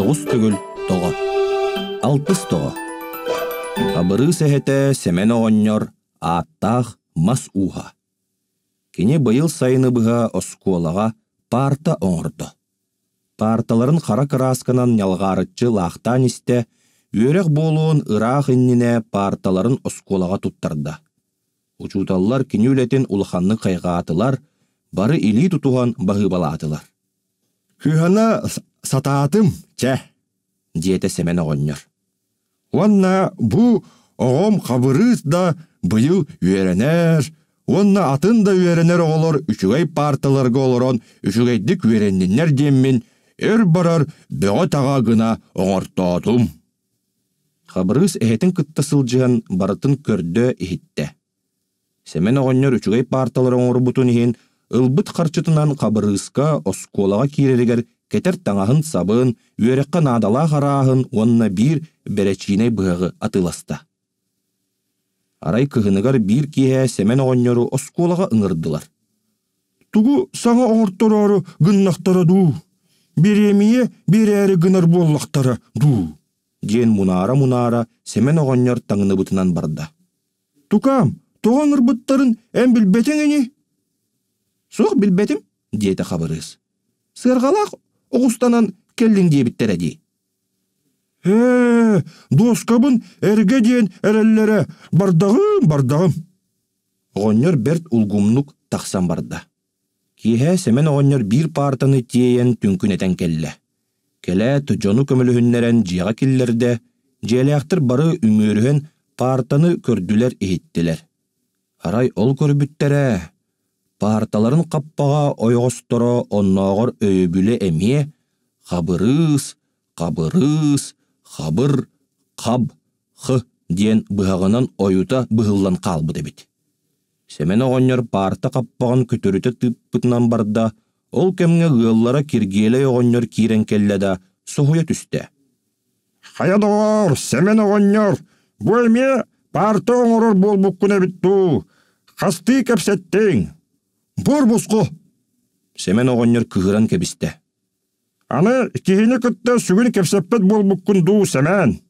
Тоҕус төгүл тоҕо. Алтыс тоҕо. Хабырыыс эһэтэ Сэмэн оҕонньор ааттаах мас ууһа. Кини быйыл сайыны быһа оскуолаҕа паарта оҥордо. Паарталарын хара кыраасканан ньалҕаарыччы лаахтаан истэ, үөрэх буолуон ыраах иннинэ паарталарын оскуолаҕа туттарда. Учууталлар кини үлэтин улаханнык хайҕаатылар, бары илии тутуһан баһыыбалаатылар. «Кыһана сатаатым, чэ», диэтэ Сэмэн оҕонньор. «Уонна бу оҕом Хабырыыс да быйыл үөрэнэр уонна атын да үөрэнэр оҕолор үчүгэй паарталарга олорон үчүгэйдик үөрэнниннэр диэммин өр барар бөҕө-таҕа гына оҥортоотум». Хабырыыс эһэтин кытта сылдьыһан барытын көрдө-иһиттэ. Сэмэн оҕонньор үчүгэй паарталары оҥорбутун иһин ылбыт харчытынан Хабырыыска оскуолаҕа киирэригэр кэтэр таҥаһын-сабын, үөрэххэ наадалаах арааһын уонна биир бэрэчиинэй быһаҕы атыыласта. Арай кыһыныгар биир киэһэ Сэмэн оҕонньору оскуолаҕа ыҥырдылар. Тугу саҥа оҥортороору гыннахтара дуу, бириэмийэ биэрээри гынар буоллахтара дуу диэн мунаара-мунаара Сэмэн оҕонньор таҥныбытынан барда. Тукаам, тоҕо ыҥырбыттарын эн билбэтиҥ ини? Суох билбэтим, диэтэ Хабырыыс. Сыарҕалаах оҕустанан кэллиҥ диэбиттэрэ дии. Ээ, дуоскабын эргэ диэн эрэллэрэ бардаҕым, бардаҕым. Оҕонньор бэрт улгумнук тахсан барда. Киэһэ Сэмэн оҕонньор биир паартаны тиэйэн түҥкүнэтэн кэллэ. Кэлээт, дьону көмөлөһүннэрэн дьиэҕэ киллэрдэ, дьиэлээхтэр бары үмүөрүһэн паартаны көрдүлэр-иһиттилэр. Арай ол көрбүттэрэ, паарталарын хаппаҕа ойоҕосторо оннооҕор өйөбүлэ эмиэ «Хабырыыс, хабырыыс, хабыр, хаб, х» диэн быһаҕынан ойута быһыллан хаалбыт эбит. Сэмэн оҕонньор паарта хаппаҕын көтүрүтэ тыыппытынан барда, ол кэмҥэ ыаллара Киргиэлэй оҕонньор киирэн кэллэ да, соһуйа түстэ. «Хайа доҕоор, Сэмэн оҕонньор, бу эмиэ паарта оҥорор буолбуккун эбит дуу? Хастыы кэпсэттиҥ? Буор босхо!» Сэмэн оҕонньор кыһыран кэбистэ. Аны киһини кытта сүгүн кэпсэппэт буолбуккун дуу, Сэмэн?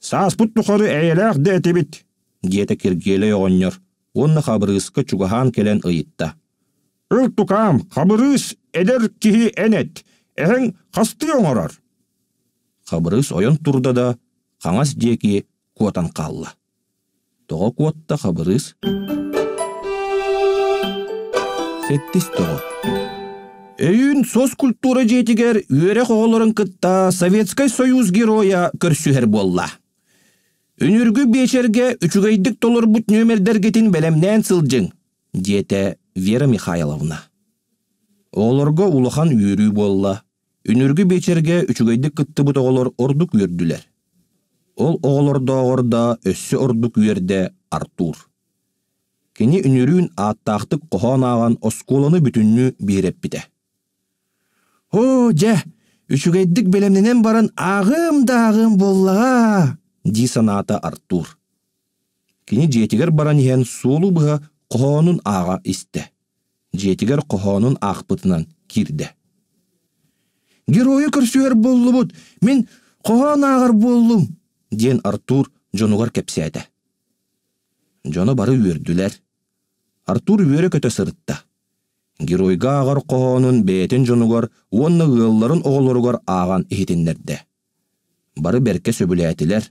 Сааспыт тухары эйэлээх да этибит, диэтэ Киргиэлэй оҕонньор уонна Хабырыыска чугаһаан кэлэн ыйытта. Ыл тукаам, Хабырыыс эдэр киһи эн эт, эһэҥ хастыы оҥорор? Хабырыыс ойон турда да, хаҥас диэки куотан хаалла. Тоҕо куотта Хабырыыс? Сэттис тоҕо. Өйүүн соцкультура дьиэтигэр үөрэх оҕолорун кытта Советскай Союз геройа көрсүһэр буолла. Үнүргү биэчэргэ үчүгэйдик толорбут нүөмэрдэргитин бэлэмнээн сылдьыҥ, диэтэ Вера Михайловна. Оҕолорго улахан үөрүү буолла. Үнүргү биэчэргэ үчүгэйдик кыттыбыт оҕолор ордук үөрдүлэр. Ол оҕолордооҕор да өссө ордук үөрдэ Артур. Кини үнүрүүн ааттаахтык хоһоон ааҕан оскуоланы бүтүннүү биһирэппитэ. «Оо, дьэ, үчүгэйдик бэлэмнэнэн баран ааҕыам да ааҕыам буоллаҕа!» дии санаата Артур. Кини дьиэтигэр баран иһэн суолу быһа хоһоонун ааҕа истэ. Дьиэтигэр хоһоонун аахпытынан киирдэ. «Геройу көрсүһэр буоллубут, мин хоһоон ааҕар буоллум!» диэн Артур дьонугар кэпсээтэ. Дьоно бары үөрдүлэр. Артур үөрэ-көтө сырытта. Геройга ааҕар хоһоонун бэйэтин дьонугар уонна ыалларын оҕолоругар ааҕан иһитиннэрдэ. Бары бэркэ сөбүлээтилэр.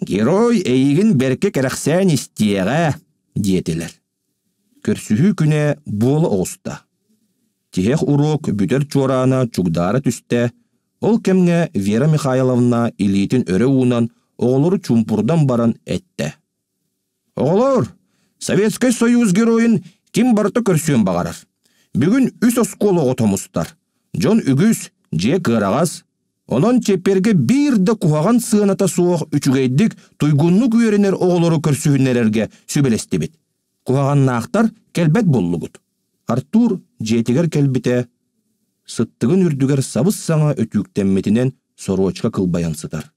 «Герой эйигин бэркэ кэрэхсээн истиэҕэ» диэтилэр. Көрсүһүү күнэ буола оҕуста. Тиһэх уруок бүтэр чуораана чугдаара түстэ, ол кэмҥэ Вера Михайловна илиитин өрө уунан оҕолору чуумпурдан баран эттэ: Оҕолоор, Советскай Союз геройун ким барыта көрсүөн баҕарар. Бүгүн үс оскуола оҕото мустар. Дьон үгүс, дьиэ кыараҕас. Онон чэппиэргэ биир да куһаҕан сыаната суох үчүгэйдик, туйгуннук үөрэнэр оҕолору көрсүһүннэрэргэ сүбэлэстибит. Куһаҕаннаахтар кэлбэт буоллугут. Артур дьиэтигэр кэлбитэ, сыттыгын үрдүгэр сабыс-саҥа өтүүктэммитинэн сорочка кылбайан сытар.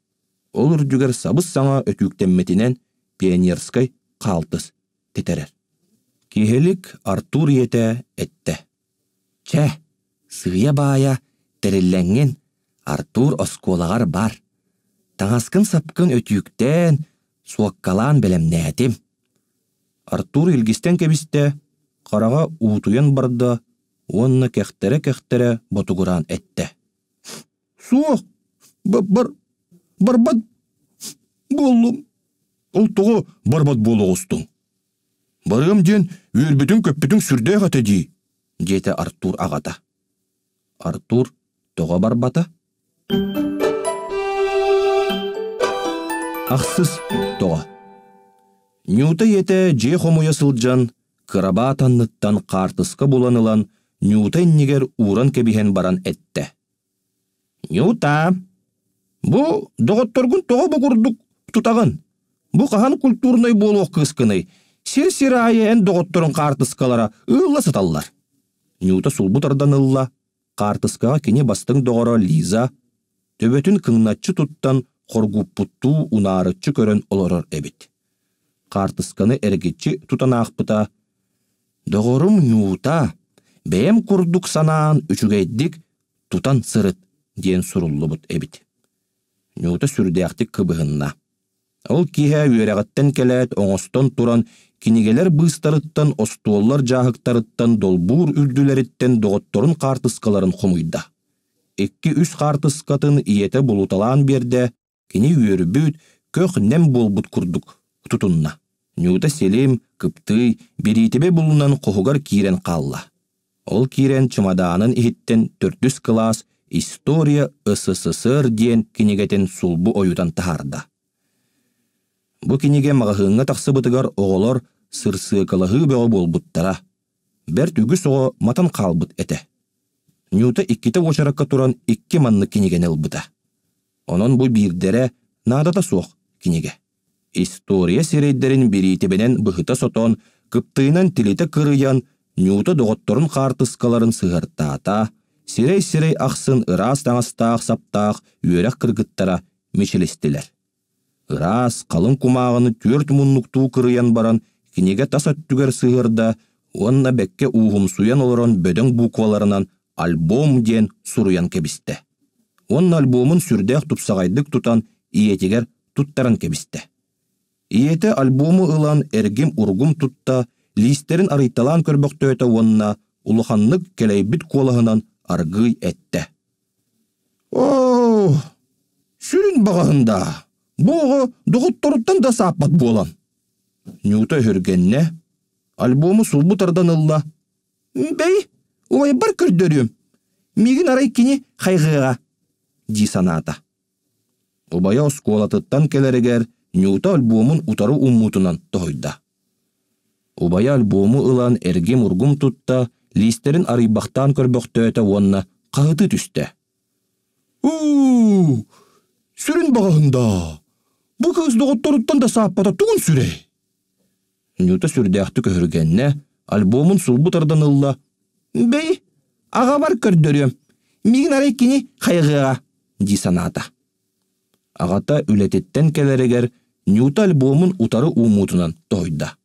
Ол үрдүгэр сабыс-саҥа өтүүктэммитинэн пионерскай хаалтыс титэрэр. Киэһэлик Артур ийэтэ эттэ: «Чэ, сыыйа-баайа тэриллэҥҥин, Артур оскуолаҕар бар. Таҥаскын-сапкын өтүүктээн, суоккалаан бэлэмнээтим. Артур илгистэн кэбистэ, хараҕа уутуйан барда уонна кэхтэрэ-кэхтэрэ ботугураан эттэ: «Суох, бар, барбат буоллум». Ол тоҕо барбат буола оҕустуҥ? Барыам диэн үөрбүтүҥ-көппүтүҥ сүрдээх этэ дии, диэтэ Артур аҕата. Артур тоҕо барбата? Ахсыс тоҕо? Нюта ийэтэ дьиэ хомуйа сылдьан, кырабаат анныттан хаартыска булан ылан Нюта иннигэр ууран кэбиһэн баран эттэ: «Нюта, бу доҕотторгун тоҕо бу курдук тутаҕын? Бу хаһан культурнай буолуох кыыскыный? Сир-сир аайы эн доҕотторуҥ хаартыскалара ыылла сыталлар». Нюта сулбу тардан ылла, хаартыскаҕа кини бастыҥ доҕоро Лиза төбөтүн кыҥначчы туттан хоргуппуттуу унаарыччы көрөн олорор эбит. Хаартысканы эргиччи тутан аахпыта: «Доҕорум Нюта, бэйэм курдук санаан үчүгэйдик тутан сырыт» диэн суруллубут эбит. Нюта сүрдээхтик кыбыһынна. Ол киэһэ үөрэҕиттэн кэлээт оҥостон туран кинигэлэр быыстарыттан, остуоллар дьааһыктарыттан, долбуур үрдүлэриттэн доҕотторун хаартыскаларын хомуйда. Икки-үс хаартыскатын ийэтэ булуталаан биэрдэ, кини үөрбүт, көх-нэм буолбут курдук тутунна. Нюта Селим, кыптыый, бириитибэ булунан хоһугар киирэн хаалла. Ол киирэн чымадаанын иһиттэн төрдүс кылаас «История СССР» диэн кинигэтин сулбу ойутан таһаарда. Бу кинигэ маҕаһыыҥҥа тахсыбытыгар оҕолор сырсыакалаһыы бөҕө буолбуттара. Бэрт үгүс оҕо матан хаалбыт этэ. Нюта иккитэ уочаракка туран икки маннык кинигэни ылбыта. Онон бу биирдэрэ наадата суох кинигэ. История сирэйдэрин бириитибинэн быһыта сотон, кыптыйынан тилитэ кырыйан, Нюта доҕотторун хаартыскаларын сыһыартаата, сирэй-сирэй ахсын ыраас таҥастаах-саптаах үөрэх кыргыттара мичилистилэр. Ыраас, халыҥ кумааҕыны түөрт муннуктуу кырыйан баран, кинигэ тас өттүгэр сыһыарда уонна бэккэ ууһумсуйан олорон бөдөҥ букваларынан «Альбом» диэн суруйан кэбистэ. Уонна альбомун сүрдээх тупсаҕайдык тутан ийэтигэр туттаран кэбистэ. Ийэтэ альбому ылан эргим-ургум тутта, лиистэрин арыйталаан көрбөхтөөтө уонна улаханнык кэлэйбит куолаһынан аргыый эттэ: «Оо, сүрүн баҕаһын даа, бу оҕо доҕотторуттан да сааппат буолан». Нюта өһүргэннэ, альбому сулбу тардан ылла. «Бэй, убайбар көрдөрүөм, миигин арай кини хайҕыаҕа» дии санаата. Убайа оскуолатыттан кэлэригэр Нюта альбомун утары ууммутунан тоһуйда. Убайа альбому ылан эргим-ургум тутта, лиистэрин арыйбахтаан көрбөхтөөтө уонна хаһытыы түстэ. «Уу, сүрүн баҕаһын даа, бу кыыс доҕотторуттан да сааппата тугун сүрэй?» Нюта сүрдээхтик өһүргэннэ, альбомун сулбу тардан ылла. «Бэй, аҕабар көрдөрүөм, миигин арай кини хайҕыаҕа» дии санаата. Аҕата үлэтиттэн кэлэригэр Нюта альбомун утары ууммутунан тоһуйда.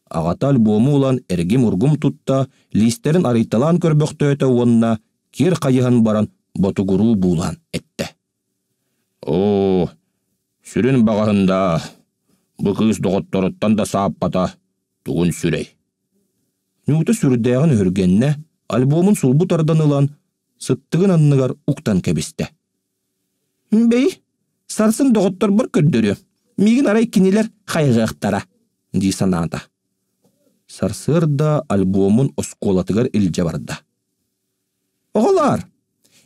Аҕата альбому ылан эргим-ургум тутта, лиистэрин арыйталаан көрбөхтөөтө уонна киэр хайыһан баран ботугуруу буулаан эттэ. «Оо, сүрүн баҕаһын даа, бу кыыс доҕотторуттан да сааппата тугун сүрэй?» Нюта сүрдээҕин өһүргэннэ, альбомун сулбу тардан ылан, сыттыгын анныгар уктан кэбистэ. «Бэй, сарсын доҕотторбор көрдөрүөм, миигин арай кинилэр хайҕыахтара» дии санаата. Сарсыарда альбомун оскуолатыгар илдьэ барда. «Оҕолоор,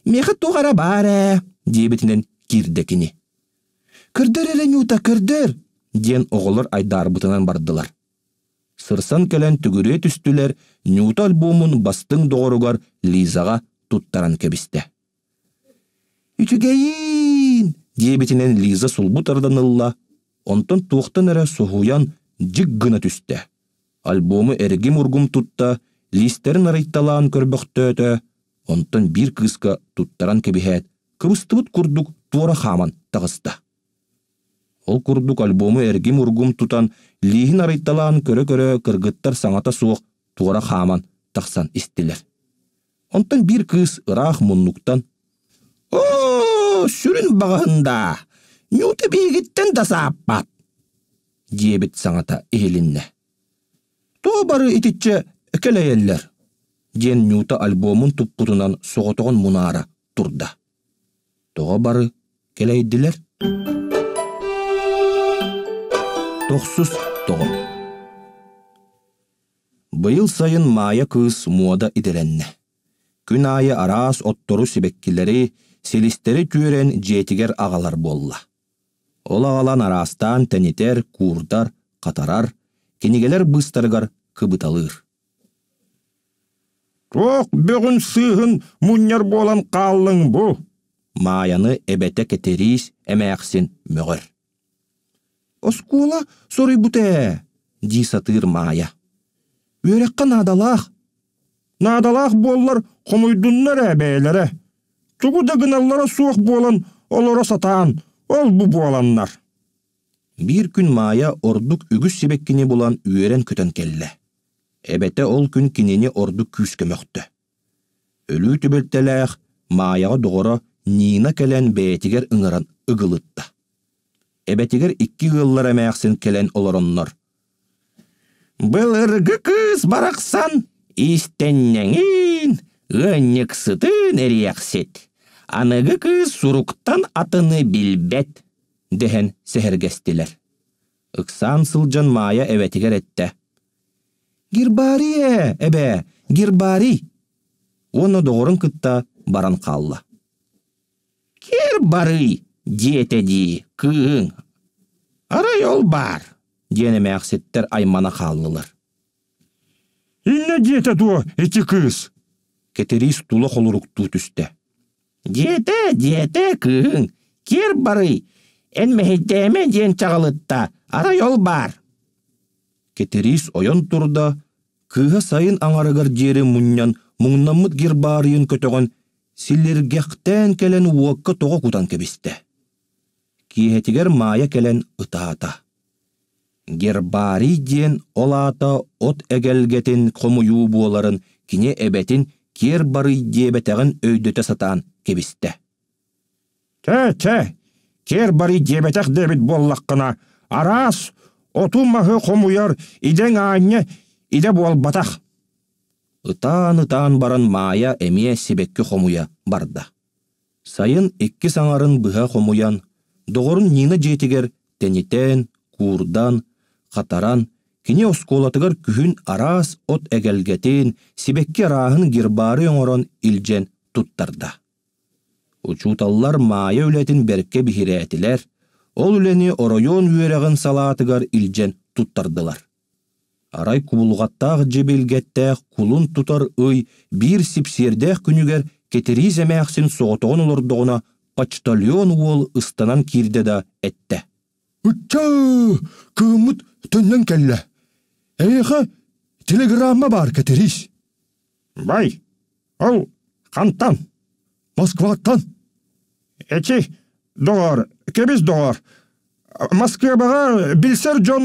миэхэ туох эрэ баар ээ» диэбитинэн киирдэ кини. «Көрдөр эрэ, Нюта, көрдөр!» диэн оҕолор айдаарбытынан бардылар. Сырсан кэлэн түгүрүө түстүлэр, Нюта альбомун бастыҥ доҕоругар Лизаҕа туттаран кэбистэ. «Үчүгэйиин!» диэбитинэн Лиза сулбу тардан ылла, онтон туохтан эрэ соһуйан дьик гына түстэ. Альбому эргим-ургум тутта, лиистэрин арыйталаан көрбөхтөөтө, онтон биир кыыска туттаран кэбиһээт, кыбыстыбыт курдук туора хааман таҕыста. Ол курдук альбому эргим-ургум тутан, лииһин арыйталаан көрө-көрө кыргыттар саҥата суох туора хааман тахсан истилэр. Онтон биир кыыс ыраах муннуктан «Оо! Оо, сүрүн баҕаһын даа, Нюта биһигиттэн да сааппат, диэбит саҥата иһилиннэ. Тоҕо бары итиччэ кэлэйэллэр? диэн Нюта альбомун туппутунан соҕотоҕун мунаара турда. Тоҕо бары кэлэйдилэр? Тохсус тоҕо. Быйыл сайын Маайа кыыс муода идэлэннэ. Күн аайы араас оттору сибэккилэри, силистэри түөрэн дьиэтигэр аҕалар буолла. Ол аҕалан араастаан тэнитэр, куурдар, хатарар, кинигэлэр быыстарыгар кыбыталыыр. Туох бөҕүн-сыыһын мунньар буолан хааллыҥ бу? Маайаны эбэтэ Кэтэриис эмээхсин мөҕөр. «Оскуола соруйбута ээ» дии сатыыр Маайа. «Үөрэххэ наадалаах». «Наадалаах буоллар хомуйдуннар ээ бэйэлэрэ. Тугу да гыналлара суох буолан олоро сатаан, ол-бу буоланнар». Биир күн Маайа ордук үгүс сибэккини булан үөрэн-көтөн кэллэ. Эбэтэ ол күн кинини ордук күүскэ мөхтө. Өлүү түбэлтэлээх Маайаҕа доҕоро Нина кэлэн бэйэтигэр ыҥыран ыгылытта. Эбэтигэр икки ыаллар эмээхсин кэлэн олороннор «Былыргы кыыс барахсан иистэнньэҥин, ыанньыксытын эриэхсит, аныгы кыыс суруктан атыны билбэт» дэһэн сэһэргэстилэр. Ыксаан сылдьан Маайа эбэтигэр эттэ: «Гербарий ээ, эбээ, гербарий!» Уонна доҕорун кытта баран хаалла. «Кир барый!» диэтэ дии кыыһыҥ. «Арай ол баар!» диэн эмээхситтэр аймана хааллылар. «Иннэ диэтэ дуо ити кыыс?» Кэтириис тула холоруктуу түстэ. «Диэтэ, диэтэ кыыһыҥ, киэр барый, эн мэһэйдээмэ диэн чаҕылытта, арай ол баар!» Кэтириис ойон турда, кыыһа сайын аҥарыгар диэри мунньан муҥнаммыт гербаарыйын көтөҕөн силлиргэхтээн кэлэн уокка тоҕо кутан кэбистэ. Киэһэтигэр Маайа кэлэн ытаата. Гербарий диэн ол аата от эгэлгэтин хомуйуу буоларын кини эбэтин киэр барый диэбэтэҕин өйдөтө сатаан кэбистэ. Чэ, чэ, киэр барый диэбэтэх диэбит буоллаххына, араас оту-маһы хомуйар идэҥ аанньа идэ буолбатах. Ытаан-ытаан баран Маайа эмиэ сибэкки хомуйа барда. Сайын иккис аҥарын быһа хомуйан, доҕорун Нина дьиэтигэр тэнитэн, куурдан, хатаран, кини оскуолатыгар күһүн араас от эгэлгэтин, сибэкки арааһын гербарий оҥорон илдьэн туттарда. Учууталлар Маайа үлэтин бэркэ биһирээтилэр, ол үлэни оройуон үөрэҕин салаатыгар илдьэн туттардылар. Арай кубулҕаттаах дьибилгэттээх кулун тутар ый биир сипсиэрдээх күнүгэр Кэтириис эмээхсин соҕотоҕун олордоҕуна почтальон уол ыстанан киирдэ да эттэ: «Ыччаа, кыыммыт төннөн кэллэ. Эйиэхэ телеграмма баар, Кэтириис». «Бай, ол хантан?» «Москваттан». «Эчи, доҕоор, кэбис доҕоор, Москваҕа билсэр дьон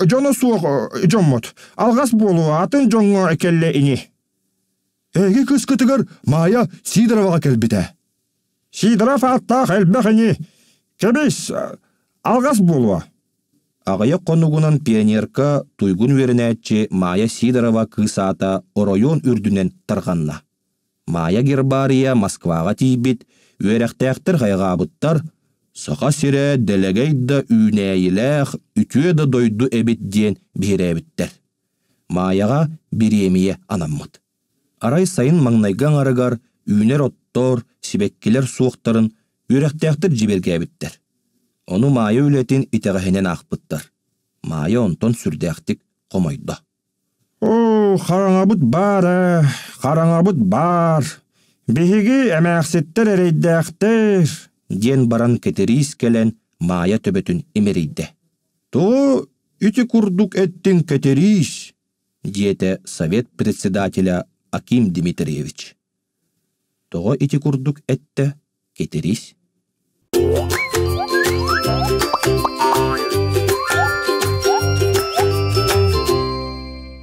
дьоно суох дьоммут. Алҕас буолуо, атын дьоҥҥо кэллэ ини». «Эһиги кыыскытыгар Маайа Сидороваҕа кэлбитэ». «Сидоров ааттаах элбэх ини. Кэбис, алҕас буолуо». Аҕыйах хонугунан пионерка туйгун үөрэнээччи Маайа Сидорова кыыс аата оройуон үрдүнэн тарҕанна. Маайа гербарийа Москваҕа тиийбит, үөрэхтээхтэр хайҕаабыттар, Саха сирэ дэлэгэй да үүнээйилээх, үтүө да дойду эбит диэн биһирээбиттэр. Маайаҕа бириэмийэ анаммыт. Арай сайын маҥнайгы аҥарыгар үүнэр оттор, сибэккилэр суохтарын үөрэхтээхтэр дьиибэргээбиттэр. Ону Маайа үлэтин итэҕэһинэн аахпыттар. Маайа онтон сүрдээхтик хомойдо. Оо, хараҥабыт баар ээ, хараҥабыт баар. Биһиги эмээхситтэр эрэйдээхтэр, диэн баран Кэтириис кэлэн Маайа төбөтүн имэрийдэ. Тоҕо ити курдук эттиҥ, Кэтириис? диэтэ совет председателя Аким Дмитриевич. Тоҕо ити курдук эттэ, Кэтириис?